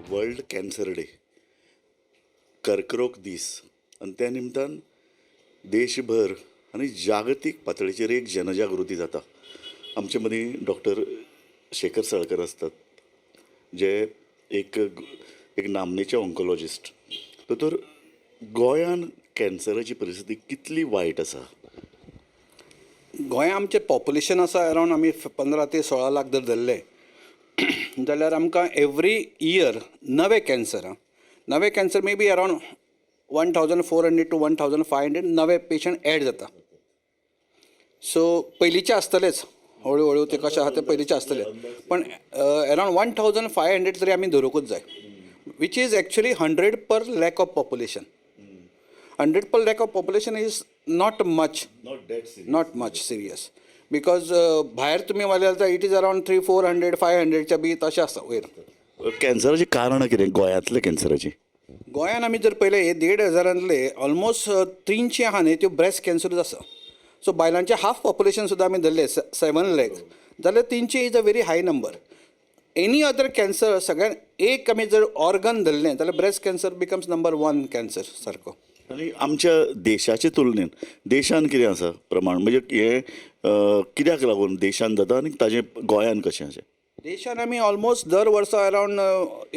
World cancer day, कर्करोग दीस आनी त्या निमतान देशभर आनी जागतीक पातळीचेर एक जनजागृती जाता. आमचे मदीं डॉक्टर शेखर साळकर आसतात, जे एक एक नामनेचे ऑन्कोलॉजिस्ट. दोतोर, गोंयान कॅन्सराची परिस्थिती कितली वायट आसा? गोंया आमचें पॉप्युलेशन आसा अरावंड आमी 15 ते 16 लाख जर धरले जाल्यार आमकां एवरी इयर नवे कॅन्सर आं, नवे cancer may be around 1400 to 1500 नवे पेशंट एड जाता. सो पयलींचे आसतलेच, हळू हळू ते कशें आहा ते पयलींचे आसतले, पण अरावंड 1500 तरी आमी धरूंकूच जाय, which is actually 100 per lakh of population. 100 per lakh of population is not much. Not that. Not much serious, because भायर तुमी वयले जाल्यार it is around three four hundred, 500च्या बी तशें आसा वयर. कॅन्सराची कारणां कितें, गोंयांतल्या कॅन्सराची? गोंयान आमी जर पळयलें, हे 1,500ांतले ऑलमोस्ट 300 आहा न्ही, त्यो ब्रेस्ट कॅन्सरूच आसा. सो बायलांचें हाफ पॉप्युलेशन सुद्दां आमी धरलें 7 लॅक जाल्यार 300 is a very high number. Any other cancer सगळ्यात एक आमी जर ऑर्गन धरलें जाल्यार breast cancer becomes number one cancer सारको. आनी आमच्या देशाचे तुलनेन देशान कितें आसा प्रमाण? म्हणजे हें कित्याक लागून देशान जाता आनी ताजें गोंयान कशें अशें? देशान आमी ऑलमोस्ट दर वर्सा around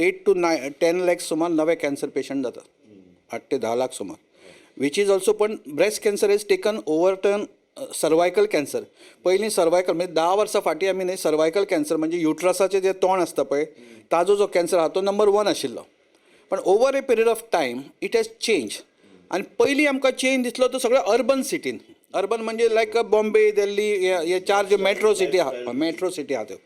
8 to 9, 10 lakhs सुमार नवे कॅन्सर पेशंट जातात, 8 ते 10 लाख सुमार, which is also, पण breast cancer is taken over than cervical cancer. पयलीं सर्वायकल म्हणजे 10 वर्सां फाटीं आमी न्ही सर्वायकल कॅन्सर म्हणजे युट्रसाचें जें तोंड आसता पळय, ताजो जो कॅन्सर आहा तो नंबर वन आशिल्लो, पण over a period of time it has change. आनी पयलीं आमकां चेंज दिसलो तो सगळो अर्बन सिटीन. अर्बन म्हणजे लायक बॉम्बे, दिल्ली, हे हे चार ज्यो मेट्रो सिटी आहा, मेट्रो सिटी आहा त्यो.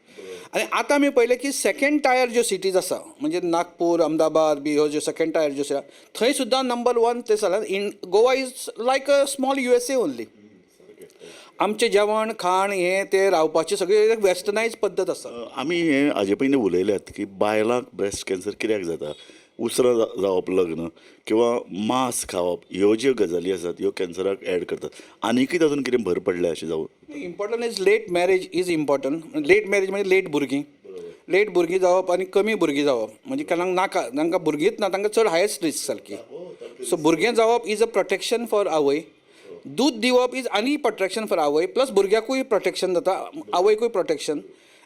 आनी आतां आमी पळयलें की सेकंड टायर ज्यो सिटीज आसा, म्हणजे नागपूर, अहमदाबाद बी ह्यो ज्यो सेकंड टायर ज्यो आसा, थंय सुद्दां नंबर वन ते जाला. In Goa is like a small USA only. आमचें जेवण खाण हें तें रावपाची सगळी एक वेस्टर्नायज पद्दत आसा. आमी हें हाजे पयलीं उलयल्यात की बायलांक ब्रेस्ट कॅन्सर कित्याक जाता. उसरां जावप लग्न किंवा मांस खावप, ह्यो ज्यो गजाली आसात ह्यो कॅन्सराक एड करतात. आनीकय तातूंत कितें भर पडल्या अशें जावं? Important is late marriage is important. Late marriage म्हणजे लेट भुरगीं, लेट भुरगीं जावप आनी कमी भुरगीं जावप. म्हणजे कोणाक नाका, तांकां भुरगींच ना, तांकां चड हायस्ट रिस्क सारकी. सो भुरगें जावप is a protection for आवय. दूद दिवप is आनी प्रोटेक्शन फॉर आवय, प्लस भुरग्याकूय प्रोटेक्शन जाता, आवयकूय protection.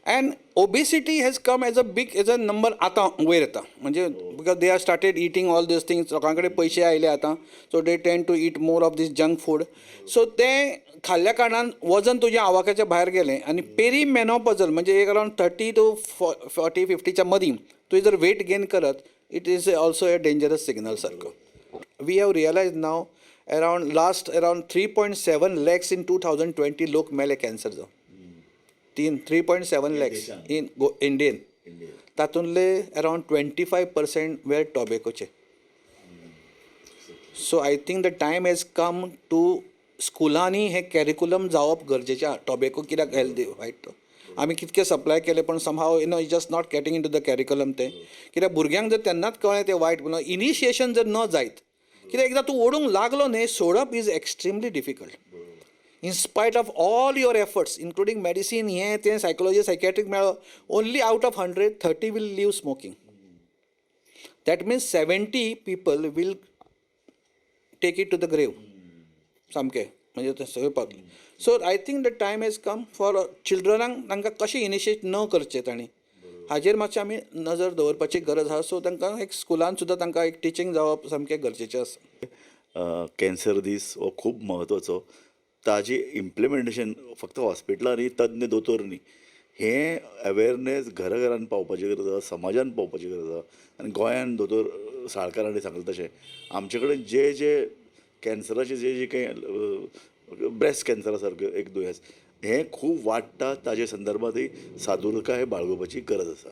And obesity has come as a big as a number आतां वयर येता, म्हणजे because they are started eating all these things. लोकां कडेन पयशे आयले आतां, so they tend to eat more of this junk food. So तें खाल्ल्या कारणान वजन तुजें आवाक्याच्या भायर गेलें. आनी पेरी मेनोपॉजल म्हणजे एक अरावंड 30 टू 40 50च्या मदीं तुवें जर वेट गेन करत, it is also a dangerous signal सारको. We have realize now around last around 3.7 lakhs in 2020 लोक मेले कॅन्सर जावन. तीन 3.7 lakhs in go Indian. तातूंतले around 25% were टोबेकोचे. So I think the time has come to स्कुलांनी हें कॅरिकुलम जावप गरजेचें आहा. टोबेको कित्याक हेल्दी वायट तो आमी कितके सप्लाय केले, पण somehow just not getting into the curriculum तें. कित्याक भुरग्यांक जर तेन्नाच कळ्ळें तें वायट म्हणून, इनिशिएशन जर न जायत, कित्याक एकदां तूं ओडूंक लागलो न्ही, सोडप is extremely difficult in spite of all your efforts, including medicine, हें तें, सायकोलॉजी, सायकॅट्रीक मेळ्ळो. Only out of 100, 30 will leave smoking. That means 70 people will take it to the grave सामकें. म्हणजे ते सगळें पावतलें. So I think the time has come for चिल्ड्रनांक तांकां कशें इनिशिएट न करचें तांणी, हाजेर मातशें आमी नजर दवरपाची गरज आसा. सो तांकां एक स्कुलान सुद्दां तांकां एक टिचींग जावप सामकें गरजेचें आसा. कॅन्सर दीस हो खूब म्हत्वाचो. ताजी इम्प्लिमेंटेशन फक्त हॉस्पिटलांनी तज्ञ दोतोर न्ही, हें अवेरनेस घरा घरान पावपाची गरज आसा, समाजान पावपाची गरज आसा. आनी गोंयान दोतोर साळकार हांणी सांगलें तशें आमचे कडेन जे जे कॅन्सराचे जे जे काही ब्रेस्ट कॅन्सरा सारकें एक दुयेंस हें खूब वाडटा, ताजे संदर्भातय सादुरकाय बाळगुपाची गरज आसा.